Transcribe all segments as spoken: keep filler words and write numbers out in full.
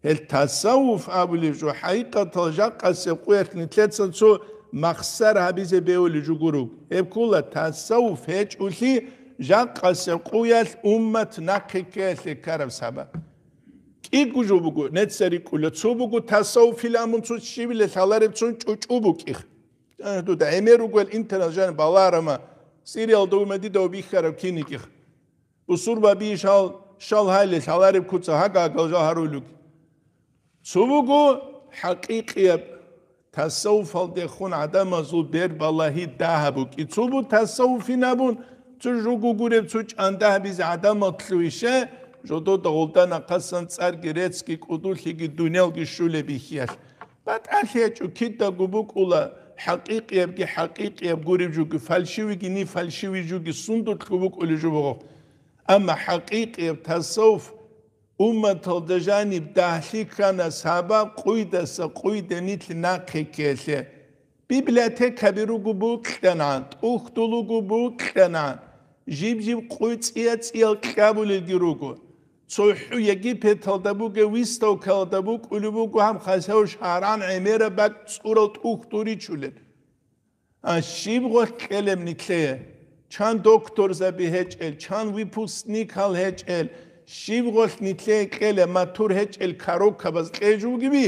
Гьел тасаввуф абулеб жо хӀакъикъатал жакъасеб къуялъ нилъеца цо махсар гьабизе бевулеб жо гуро. Гьеб ккола тасаввуф гьечӀолъи жакъасеб къуялъ уммат нахъе ккеялъе ккараб сабаб. КӀиго жо буго, нецари кӀула, цо буго тасаввуфил амун цо щибила лъалареб цун чӀучӀу букӀих. Э, дуда гӀемер ругел интернет жан баларама, Сириялда вума дида бихьараб киниких. Бусурбаби шал, шал гьайле лъалареб куца гьага-гагал жал гьарулуг. Цо буго хӀакъикъияб тасаввуфалдехун гӀадамазул бер балагьи дагьаб букӀи. Цо бу тасаввуфин абун, цо жугу гуреб, цо чӀандагьабизе гӀадамал лъугьише, жодода гъулда нахъасан цӀарги реццги кӀудулъиги дунялги щулеб бихьиялъ. БатӀалъи гьечӀо, кидаго букӀула хӀакъикъиябги хӀакъикъияб гуреб жуги, фальшивиги ни фальшивий жуги, сундулъго букӀулеб жо буго. Амма хӀакъикъияб тасаввуф умматалда жаниб дагьлъи ккана сабаб къуйдаса къуйде нилъ нахъе ккеялъе. Библиотекаби руго букьана, тӀухьдул руго букьана, жиб-жиб къуй цӀия-цӀиял кьабулелги руго. ЦохӀу Египеталда бугеб выставкалда букӀулеб буго гьаб хасав шагьаран гӀемераб бакӀ цӀурал тӀухьдул ричулел. А щиб гъолъ кьелеб нилъее? Чан докторзаби гьечӀел, чан выпускникал гьечӀел, щиб гъолъ нилъее кьелеб, матур гьечӀел коробкабаз кьежугиби?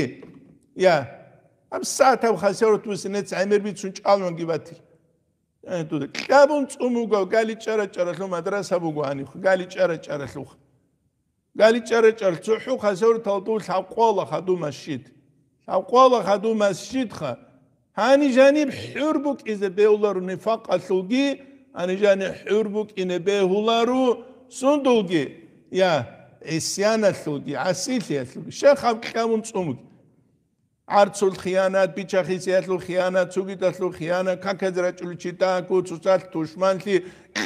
Я, гьаб сагӀат гьаб хасаврат буса нец гӀемер бицун чӀалгӀунги батил. Э, дуда, кьабун цӀун вугав, гали чӀара-чӀаралъув мадраса буго гьанив, гали чӀара-чӀаралъув. ГаличӀа-речӀал цохӀо хасавртал дов лъабкъола хадув масжид. Лъабкъола хадув масжидха. Гьани жаниб хӀур букӀизе бегьуларо нифакъалъулги, гьани жаниб хӀур букӀине бегьуларо сундулги, я, гӀисяналъулги, гӀасилъиялъулги. Щай хаб кьабун цӀун бугеб? ГӀарцул хиянат, бича-хисиялъул хиянат, цогидалъул хиянат, каказе рачӀулев чи тӀаго, цоцалъ тушманлъи,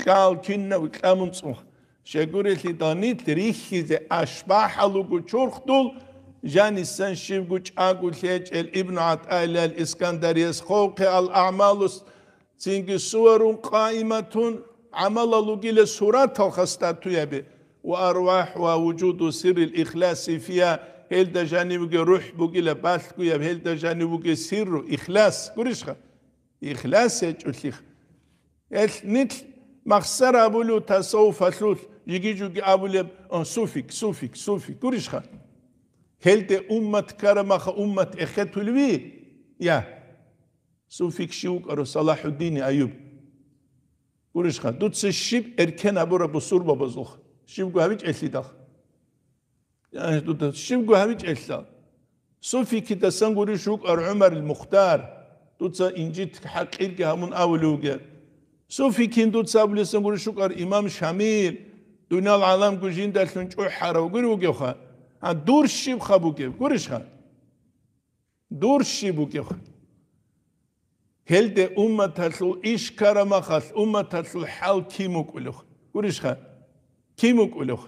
кьал, кинаб кьамун цӀух. Щегурелъидал нилъ рихьизе ашбахӀал руго чурхдул, жанисан щибго чӀаго лъечӀел Ибну ГӀатӀаилал Искандарияс хъвалхъе ал-АгӀмалус Цинги суарун къаиматун, гӀамалал ругила сураталха статуяби, ва арвахӀ ва вужуду сиррил ихласи фиа, гьелда жанивги рухӀ бугила балъгояб, гьелда жанив вуги сирру, ихлас, гурищха? Ихлас гьечӀолъих. Гьелъ нилъ махсар абулев тасаввуфалъулъ, жиги-жуги абулеб, а, суфик, суфик, суфик, гурищха? Гьелде уммат ккарамаха уммат эхетулеви? Я. Суфик щив вукӀарав Салахьуддини Аюб? Гурищха, дуца щиб эркен абураб бусурбабазулха? Щибго гьавичӀелъидал? Э, дуда щибго гьавичӀелъал? Суфикидасан гурищ вукӀар ГӀумарил Мухтар, дуца инжит хӀакъирги гьабун авулев вугев. Суфикин дуца абулесан гурищ вукӀар имам Шамил, дуниял гӀаламго жиндалъун чӀухӀарав гури вугевха? А дур щибха бугев? Гурищха? Дур щиб бугев? Гьелде умматалъул иш ккарамахалъ, умматалъул хӀал ким вукӀулев? Гурищха? Ким вукӀулев?